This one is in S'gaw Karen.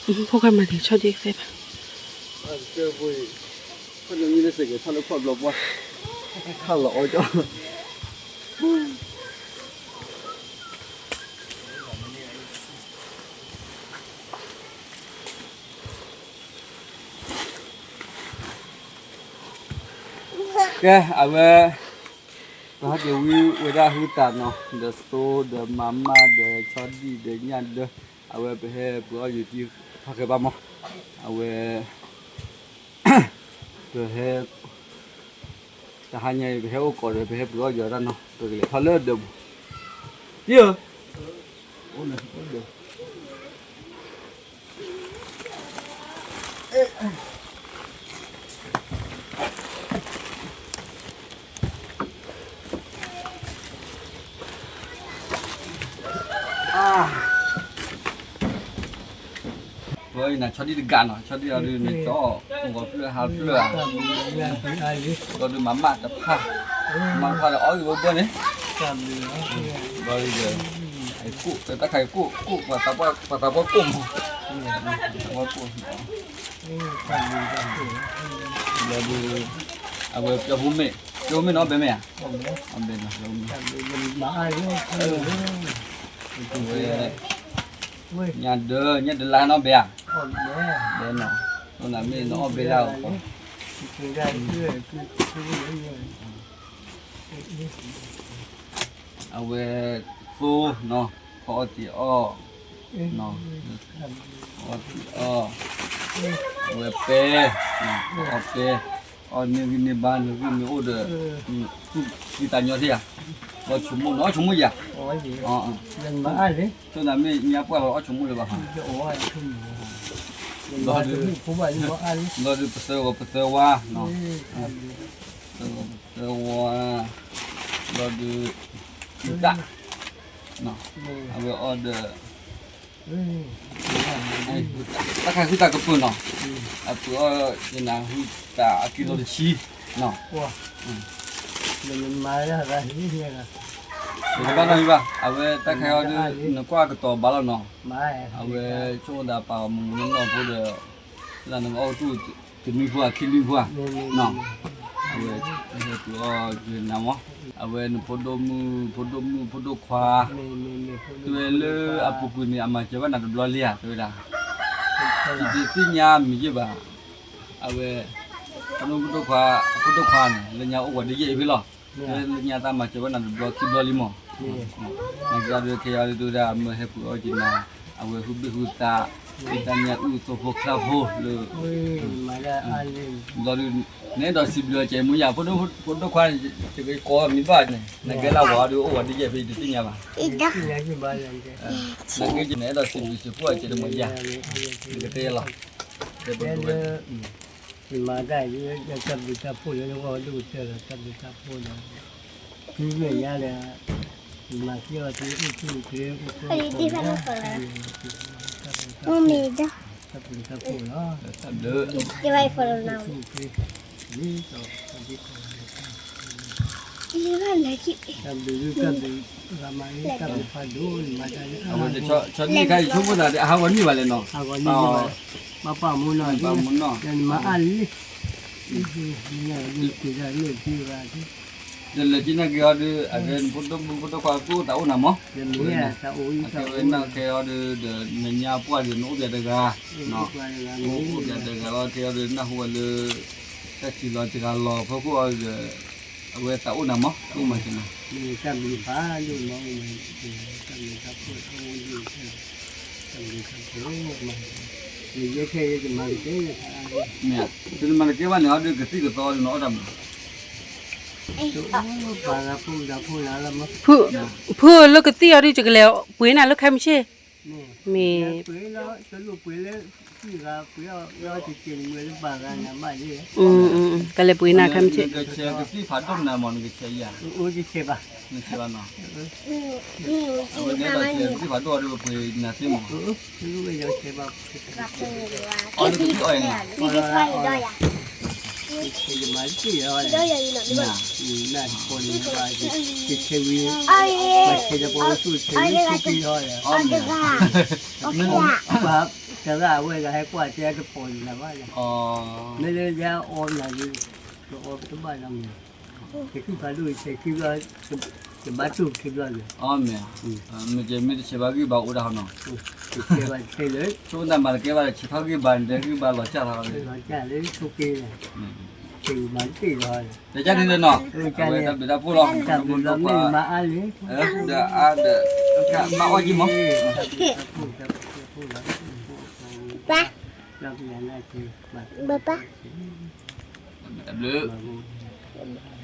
ဖိၣ်ဃဲမၤန့ၢ်ဆီဒံၣ်ကသ့ဘၣ်. ကဲ အဝဲ ပဟဲက့ၤဝံဝဲဒၣ်ဟုသးနီၤ, ဒီးသိဒီးမၤမၢ်ဒီးဆီဒံၣ်ဒီးညၣ်ဒၢ, အဝဲပဟဲပှ့ၤအီၣ်ယံာ်တံၢ်ဖးဃဲဘၣ်မး, အဝဲ ပဟဲ တဟါညါအံၤ ပဟဲအိၣ်ကိးဒီး ပဟဲပှ့ၤအီၣ်ယံာ်တၢ်နီၤ, ပကလဲၤထီၣ်လၢဒၢးပူၤ, တံၢ်ဧၢ, အိၣ်ဒီး ဝဲအံၤနၤ ဆီဒံၣ်တဂၤနီၤ, ဆီဒံၣ်အီၤဒုး နကၠီအီၣ် ဂီၤဖျၢၣ်ဟါဖျၢၣ်ဧါ, ဒီးဒုးမၤမၢ်တဖၣ်, မၤတဖၣ်ဒီးအီၣ်ဂ့ၤဝဲဘၣ်န့ၣ်, ဘျီဒီး တၢ်ခါအံၤကိၣ် ကိၣ် ပှၤသးပှၢ်ကိၣ်မး, သးပှၢ်ကိၣ် ဘျီဒုး အဝဲပျီဖိမ့ၢ် ပျီဖိမ့ၢ်နီၤ ဘဲမ့ၢ်ဧါ, အဘဲနီၤ ပျီဖိမ့ၢ်, ဝဲ ညၣ်ဒၢ ညၣ်ဒၢလါနီၤ ဘဲဧါ, ဘဲနီၤ, နမ့ၢ်နအီၣ်ဘဲလၢအီၤ အဝဲသိနီၤ, ဖီအီၣ်တ့ၢ်အီၣ်, ဖီအီၣ်တ့ၢ်အီၣ်, အဝဲပဲ, ဖီအီၣ်ပဲ, အီၣ်န့ၢ်ဂံၢ်န့ၢ်ဘါ နဂံၢ်မ့ၢ်အိၣ်ဒီး, သူၣ်ကံသးညီထံဧါ, အီၣ်ဆိကမိၣ်နီၤ အီၣ်ဆိကမိၣ်ယၤ, ဆိကမိၣ်နၤမ့ၢ်ညါပှၢ်လီၤ အီၣ်ဆိကမိၣ်လၢၤဘၣ်ဟီ, ဘျီဒုး ဘျီဒုးပသၢဂီၤပသၢဝါနီၤ, ပသၢဂီၤပသၢဝါ, ဘျီဒုး ဟုသၣ်, အဝဲအီၣ်ဒီး တၢ်ခါဟုသၣ်ကပၢၢ်နီၤ, အပၢၢ်အီၣ်ယနၤဟုသၣ်အကံလိတဆံ, နမၤ တဘၣ်နီတမံၤဘၣ်, အဝဲတၢ်ခါအံၤဒုး နကွၢ်ကတီၤဘၣ်လီၤနီၤ, အဝဲဆိကမိၣ်ဒၣ်ပာ်အီၤမုၢ်မုၢ်နီၢ်နီၢ်ဖိဒီး လၢနကအီၣ်ကတူၢ်တနွံဖိဧါ ခံနွံဖိဧါ, အဝဲ ဟဲတုၤအီၣ်ယနၤမး, အဝဲနဖိဒိၣ်မုၣ် ဖိဒိၣ်မုၣ် ဖိဒိၣ်ခွါ, တဲဝဲလၢအပူၤကွံာ်န့ၣ် အမၤစၢၤဘၣ်နၤတဘျီလံဧါ တဲဝဲဒၣ်, ယတသ့ၣ်ညါမံၤယ့ၢ်ဘၣ်, အဝဲ ဖိဒိၣ်ခွါ ဖိဒိၣ်ခွါန့ၣ် လၢညါအိၣ်ဝဲဒ်ယဲၢ်အံၤဖဲလီၤ, လၢညါတၢ်မၤစၢၤဘၣ်နၤတဘျီခံဘျီလံမး, နကဒီးခဲအံၤဒုးတဲဝဲဒၣ် မၢဟဲပှ့ၤအီၣ်က့ၤနၤ, အဝဲဟုဘ့ၣ်ဟုသး, တၢ်ညၣ်အုၣ်သိဖိချါဖိလၢ ဘျီဒုး နအဲၣ်ဒိးစံးဘျုးအီၤကဲမူယၤ ဖိဒိၣ်ခွါန့ၣ် တကကိးမံၤဘၣ်န့ၣ် နကဲလၢဝဲအီၤဒုး အိၣ်ဝဲဒ်ယဲၢ်ဖဲယတသ့ၣ်ညါဘၣ်, နကဲနအဲၣ်ဒိးစံးဘျုးစံးဖှိၣ်အီၤကဲတမံၤယၤ, နကတဲလီၤ, တဲဘၣ် ယမၤတၢ်အံၤ ယတၢ်ဘျုးတၢ်ဖှိၣ်လၢနဂီၢ်ဒိၣ်ကတၢၢ်လီၤ တၢ်ဘျုးတၢ်ဖှိၣ်လီၤ, သုမဲာ်ညါဒီး ယမၤသ့အီၤသ့အိၣ်ဆူၣ်အိၣ်ချ့အိၣ်ဃူအိၣ်ဖိးလီၤ, တၢ်ဘျုးတၢ်ဖှိၣ်လီၤ, အိၣ်ဆူၣ်အိၣ်ချ့ ဒ်သိး တၢ်ဘျုးတၢ်ဘျုး တၢ်ဘျုးဖးဒိၣ်န့ၣ် မၤတၢ်လၢအဂီၢ် ဆီဒံၣ်တခါအံၤ ဆိကမိၣ်သးဒီး အဟးဂီၤန့ၢ်ဘၣ်လဲၣ်နီၤ, ဘၣ်ပာ်မူနီၤ ဘၣ်ပာ်မူနီၤ နမၤအါလံ နက့ၤတၢ်န့ၣ်က့ၤဘၣ် ဒီးလဲၤက့ၤနာ်က့ၤအီၤဒီး အကဲနဖိဒိၣ်မုၣ်ဖိဒိၣ်ခွါသူၣ်အိၣ်သးအိၣ်နၤမး, အကဲဝဲနာ်က့ၤအီၤဒီး နညါပှၢ်ဒီးနအိၣ်ပျဲတဂၤ, အိၣ်ပျဲတဂၤလီၤ ကဲအီၤဒီးနၢ်ဟူဝဲလၢ တၢ်စံးလီၤတဂၤလီၤ ဖီခိၣ်အီၤဒီး အဝဲသးအိၣ်နၤမး တအိၣ်မၤစၢၤနၤ, တၢ်ဘျုးဖးဒိၣ်မး တၢ်ဘျုးတၢ်ဖှိၣ် တၢ်ဘျုးတၢ်ဖှိၣ် မ့ၢ် သုတမၤတကဲဘၣ်န့ၣ် အီၤဒုးကသံၣ်ကသီဒုးနအီၣ်တၢ်မး, ဖုလၢကသံၣ်အီၤဒုး ယကလဲၤပှ့ၤနၤလၢခဲမုၢ်ဆ့ၣ်, မ့ၢ် ကလဲၤပှ့ၤနၤခဲမုၢ်ဆ့ၣ်, အဝဲန့ၣ်ဒီးကသံၣ်ဖးဒိၣ်အီၤဒုးပှ့ၤနၤသ့မး, အီၣ်လၢကသံၣ်အီၣ်အံၤန့ၣ် မ့ၢ်ဧါ, မ့ၢ်ဧါ, တၢ်လၢအဝဲဒၣ်ဟဲကွၢ်တဲတပီၢ်နၤဘၣ်လီၤ, မ့ၢ်လၢယအီနၤလံ, တအီတဘၣ်လီၤမ့ၢ်, တခံဖးဒိၣ်ဆဲးခံဘျီ, တဘၣ်တူၢ်ခံဘျီန့ၣ်, အီမ့ၢ်, မ့ၢ်တဆဲးဘၣ်ဂံၢ်ဘါအိၣ်ဒၣ်ဟီနီၤ, တဆဲးဘၣ်တဆဲးလၢ, ဆိကတၢ်မၤတကဲဘၣ်ဒီး ဆဲးထီၣ်ဂံၢ်ဘါန့ၣ်ဒီး ဂံၢ်ဘါလီၤစၢ်ထီၣ်လီၤ, လီၤစၢ်လၢဆိက့ၤ, ဆဲးမၤတသ့ၣ်လီၤ, တကၢ်န့ၣ်လီၤနီၤ, အဝဲတၢ်ဘျုးတၢ်ဖှိၣ်လီၤ, တၢ်ဘျုးလီၤမ့ၢ်မၤအါလံ, ဒီးအါဒီး, မၤအီၣ်ကံမီၤ, ပၢ်, ပၢ်, တၢ်ဘျုး